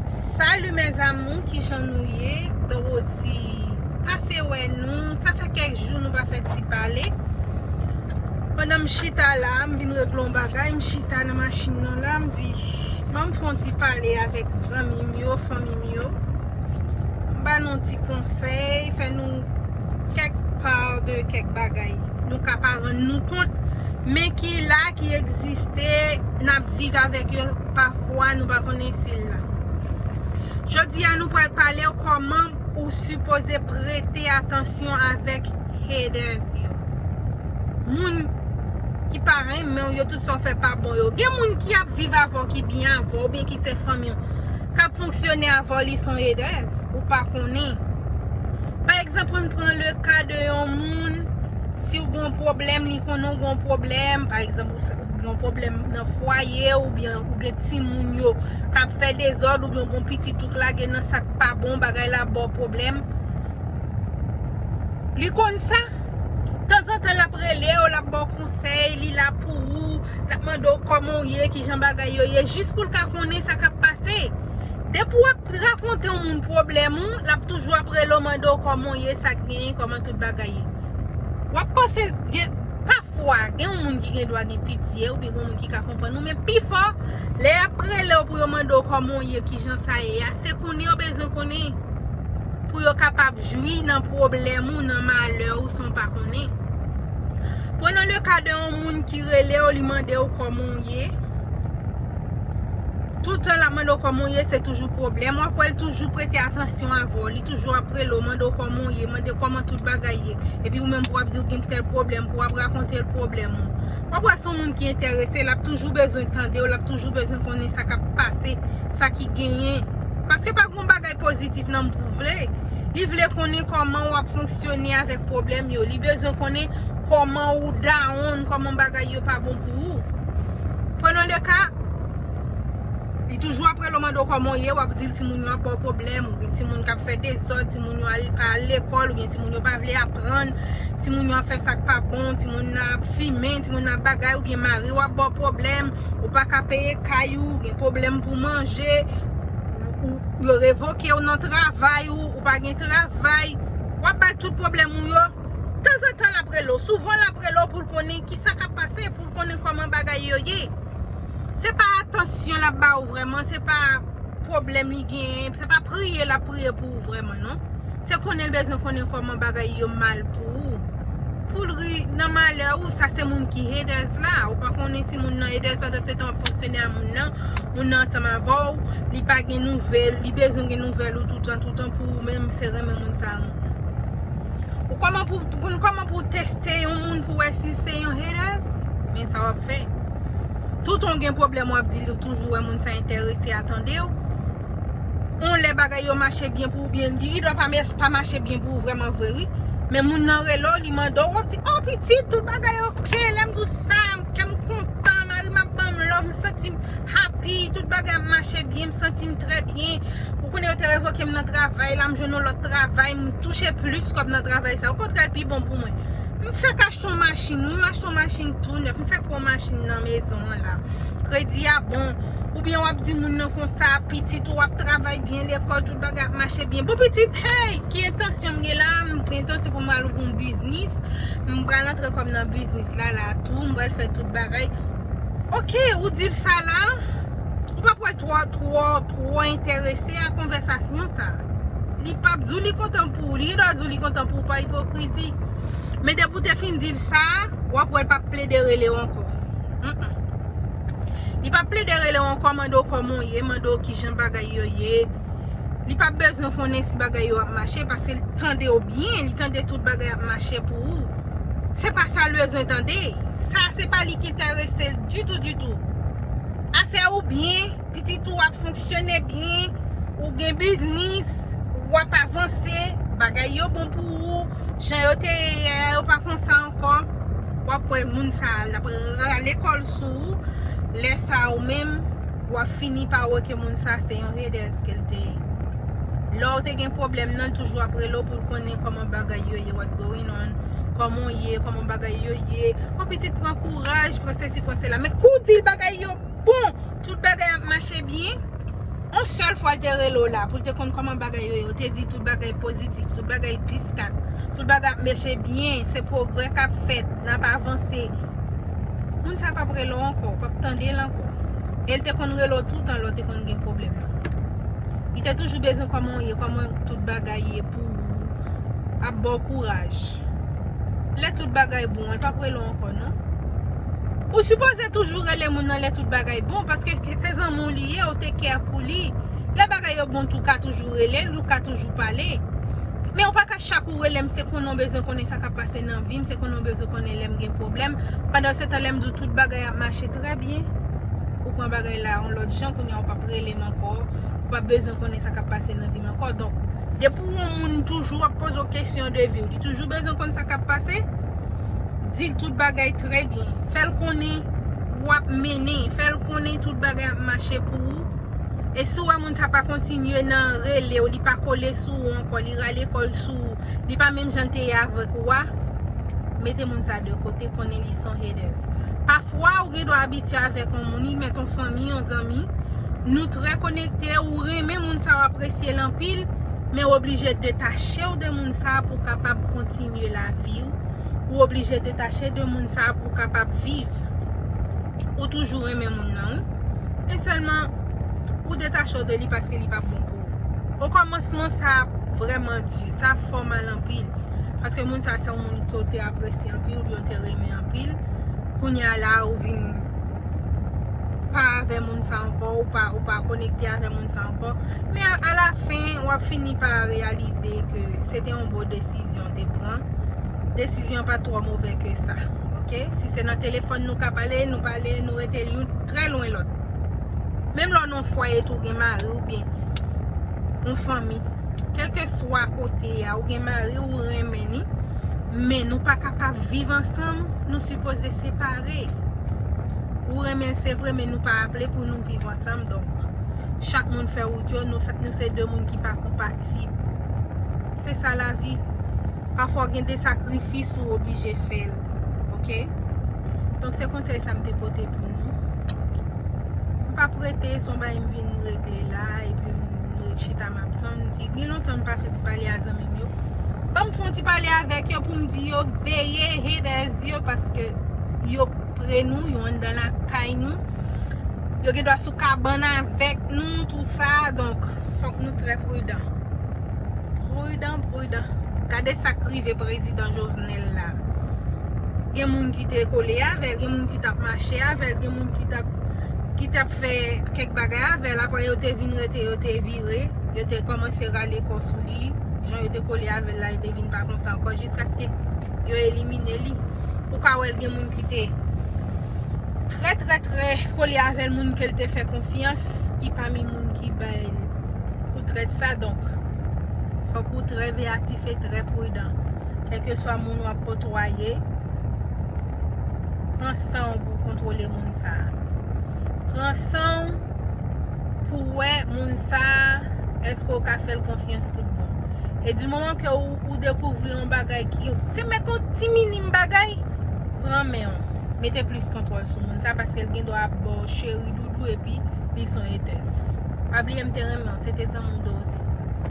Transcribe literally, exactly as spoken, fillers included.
Salut mes amours, kijan nou ye? Dorothy pase wè nou, sa fè kèk jou nou pa fè ti pale. Pandan m chita la, m vin regle yon bagay, m chita nan machin nan la, m di, ban m fè yon ti pale avèk zanmi m yo, fanmi m yo. M ba nou ti konsèy, fè nou kèk pa de kèk bagay nou ka pa rann nou kont, men ki la, ki egziste, n ap viv avèk yo, pafwa nou pa konnen si l la. Jodi a nou pral pale w kòman ou sipoze prete atansyon avèk haters yo. Moun ki pa renmen w yo, tout sa w fè pa bon yo. Gen moun ki ap viv avè w, ki byen avè w, oubyen ki se fanmi w, k ap fonksyone avè w, li se yon haters, ou pa konnen. Pa egzanp, ann pran le ka de yon moun, si w gen yon pwoblèm, li konnen w gen yon pwoblèm, pa egzanp, ou gen yon pwoblèm nan fwaye, oubyen ou gen timoun yo k ap fè dezòd, oubyen ou gen yon pitit ou k lage nan sa k pa bon, bagay la ba w pwoblèm. Li konn sa. Tanzantan, l ap rele w, l ap ba w konsèy, li la pou ou, l ap mande w kòman w ye, kijan bagay yo ye, jis pou l ka konnen sa k ap pase. Depi w ap rakonte yon moun pwoblèm ou, l ap toujou ap rele w, mande w kòman w ye, sa k genyen, kòman tout bagay ye. W ap panse, gen, pafwa, gen yon moun ki gen dwa gen pitye, oubyen gen yon moun ki ka konprann ou, men pifò, lè y ap rele w pou yo mande w kòman w ye, kijan sa ye a, se konnen yo bezwen konnen pou yo kapab jwi nan pwoblèm ou, nan malè ou, san w pa konnen. Pran le ka de yon moun ki rele w, li mande w kòman w ye. Tout tan l ap mande w kòman w ye, se toujou pwoblèm. W ap wè l toujou prete atansyon avè w. Li toujou ap rele w, mande w kòman w ye, mande kòman tout bagay ye. Epi ou menm pou w ap di w gen tèl pwoblèm, pou w ap rakonte l pwoblèm ou. W ap wè se yon moun ki enterese, l ap toujou bezwen tande w, l ap toujou bezwen konnen sa k ap pase, sa ki genyen. Paske pa gen yon bagay pozitif nan m pou vle. Li vle konnen kòman w ap fonksyone avèk pwoblèm yo. Li bezwen konnen kòman ou down, kòman bagay yo pa bon pou ou. Pran le ka, li toujou ap rele w, mande w kòman w ye, w ap di l timoun yo ap ba w pwoblèm, ou gen timoun k ap fè dezòd, timoun yo al, pa al lekòl, oubyen timoun yo pa vle aprann, timoun yo ap fè sa k pa bon, timoun nan ap fimen, timoun nan ap bagay, oubyen mari w ap ba w pwoblèm, ou pa ka peye kay ou, gen pwoblèm pou manje, ou, yo revoke w nan travay ou, ou pa gen travay, w ap bay tout pwoblèm ou yo. Tanzantan l ap rele w, souvan l ap rele w pou l konnen kisa k ap pase, pou l konnen kòman bagay yo ye. Se pa atansyon l ap ba ou vrèman, se pa pwoblèm li genyen, se pa priye l ap priye pou ou vrèman, non. Se konnen l bezwen konnen kòman bagay yo mal pou ou. Pou l ri nan malè ou, sa se moun ki haters la. Ou pa konnen si moun nan haters pandan se tan w ap fonksyone a moun nan, moun nan ansanm avè w, li pa gen nouvèl, li bezwen gen nouvèl ou toutan, toutan pou ou menm se renmen moun sa a. Ou kòman pou, pou, kòman pou w teste yon moun pou wè si se yon haters? Men sa w ap fè. Toutan w gen pwoblèm, w ap di l ou toujou wè moun sa enterese a tande w. On lè bagay yo mache byen pou ou, byen, li dwa pa, pa mache byen pou ou vrèman vre, wi. Men moun nan rele w, li mande w, w ap di, "Oh, pitit, tout bagay oke, lè m di w sa, kè m kontan, mari m ap ban m love, m santi m happy, tout bagay ap mache byen, m santi m trè byen. Ou konnen yo te revoke m nan travay la, m jwenn yon lòt travay, m touche plis kòb nan travay sa. Okontrè, l pi bon pou mwen. M fèk achte yon machin, wi, m achte yon machin tou nèf, m fèk pran yon machin nan mezon an la. Kredi a bon." Oubyen w ap di moun nan konsa, "Pitit ou ap travay byen lekòl, tout bagay ap mache byen." Bon, pitit, hey, ki entansyon m gen la? M gen entansyon pou m al ouvri yon biznis. M pral antre kòb nan biznis la, la tou, m pral fè tout bagay. Oke, ou di l sa la, ou pa pral twò, twò, twò enterese a konvèsasyon sa. Li p ap di w li kontan pou ou, li gen dwa di w li kontan pou ou pa ipokrizi. Men depi w te fin di l sa, w ap wè l p ap plede rele w ankò. Mm-mm. Li p ap plede rele w ankò, mande w kòman w ye, mande w kijan bagay yo ye. Li p ap bezwen konnen si bagay yo ap mache, paske l tande w byen, li tande tout bagay ap mache pou ou. Se pa sa l bezwen tande. Sa, se pa li ki enterese l ditou, ditou. Afè ou byen, pitit ou ap fonksyone byen, ou gen biznis, w ap avanse, bagay yo bon pou ou, jan yo te ye yè, yo pa konsa ankò. W ap wè moun sa a, l ap rale kò l sou ou. Lè sa a, ou menm, w ap fini pa wè ke moun sa a se yon haters ke l te ye. Lè w te gen pwoblèm nan, l toujou ap rele w pou l konnen kòman bagay yo ye, what's going on, kòman w ye, kòman bagay yo ye. Yon pitit pran kouraj, pran sesi, pran sela. Men kou w di l bagay yo bon, tout bagay ap mache byen, On sèl fwa l te rele w la, pou l te konn kòman bagay yo ye, ou te di tout bagay pozitif, tout bagay dis kat, tout bagay ap mache byen, se pwogrè k ap fèt, n ap avanse. Moun sa p ap rele w ankò, w p ap tande l ankò. E l te konn rele w toutan lè w te konn gen pwoblèm nan. Li te toujou bezwen kòman w ye, kòman tout bagay ye pou ou, ap ba w kouraj. Lè tout bagay bon, l p ap rele w ankò, non. Ou sipoze toujou rele moun nan lè tout bagay bon, paske se zanmi w li ye, ou te kè pou li. Lè bagay yo bon tou, ou ka toujou rele l, ou ka toujou pale. Men ou pa ka chak ou rele m, se konnen w bezwen konnen sa k ap pase nan vi m, se konnen w bezwen konnen lè m gen pwoblèm. Pandansetan lè m di w tout bagay ap mache trè byen, ou pran bagay la yon lòt jan, kounye a ou p ap rele m ankò, ou p ap bezwen konnen sa k ap pase nan vi m ankò. Donk, depi w yon moun toujou ap poze w kesyon de vi w, li toujou bezwen konn sa k ap pase, di l tout bagay trè byen. Fè l konnen w ap mennen, fè l konnen tout bagay ap mache pou ou. E si w wè moun sa pa kontinye nan rele w, li pa kole sou ou ankò, li rale kò l sou ou, li pa menm jan l te ye avèk ou a, mete moun sa de kote, konnen li se yon haters. Pafwa, ou gen dwa abitye avèk yon moun, li mèt yon fanmi, yon zanmi, nou trè konekte, ou renmen moun sa, w apresye l anpil, men w oblije detache w de moun sa pou w kapab kontinye lavi w. Ou oblije detache de moun sa pou w kapab viv. Ou toujou renmen moun nan, wi. Men sèlman, ou detache w de li paske li pa bon pou ou. Okòmansman, sa vrèman di, sa fè w mal anpil. Paske moun sa se yon moun ke w te apresye anpil, oubyen w te renmen anpil. Kounye a la, ou vin pa avè moun sa ankò, ou pa, ou pa konekte avè moun sa ankò. Men a, alafen, w ap fini pa reyalize ke se te yon bon desizyon w te pran. Desizyon pa twò move ke sa. Oke? Si se nan telefòn nou ka pale, nou pale, nou rete youn trè lwen lòt. Menm lè w nan yon fwaye tou, ou gen mari oubyen yon fanmi. Kèlkeswa kote a, ou gen mari ou renmen li, men nou pa kapab viv ansanm, nou sipoze separe. Ou renmen l, se vre, men nou pa aple pou nou viv ansanm, donk chak moun fè wout yo, nou, nou se de moun ki pa konpatib. Se sa lavi. Pafwa gen de sakrifis ou oblije fè l. Oke? Donk se konsèy sa m te pote pou nou. M p ap rete, se yon bagay m vin regle la, epi m ret chita m ap tann. Ti, gen lontan m pa fè ti pale a zanmi m yo. Ban m fè yon ti pale avèk yo pou m di yo veye haters yo, paske yo pre nou, yo anndan lakay nou. Yo gen dwa sou kabann avèk nou, tou sa. Donk, fòk nou trè pridan. Pridan, pridan. Gade sa k rive prezidan Jovenel la. Gen moun ki te kole avè l, gen moun ki t ap mache avè l, gen moun ki t ap, ki t ap fè kèk bagay avè l. Apre yo te vin rete, yo te vire, yo te kòmanse rale kò sou li. Jan yo te kole avè l la, yo te vin pa konsa ankò, jiskaske yo elimine li. Ou ka wè l gen moun ki te trè, trè, trè kole avè l, moun ke l te fè konfyans, ki pami moun ki bay l kou trèt sa. Donk, fòk ou trè veyatif e trè pridan. Kèlkeswa moun w ap kotwaye, pran san w pou w kontwole moun sa a. Pran san w pou w wè moun sa a, èske w ka fè l konfyans tout bon. E di moman ke ou, ou dekouvri yon bagay ki te mèt yon ti minim bagay, pran men w. Mete plis kontwòl sou moun sa, paske l gen dwa ap ba w cheri doudou epi li se yon haters. Pa bliye m te renmen w, se te zanmi w.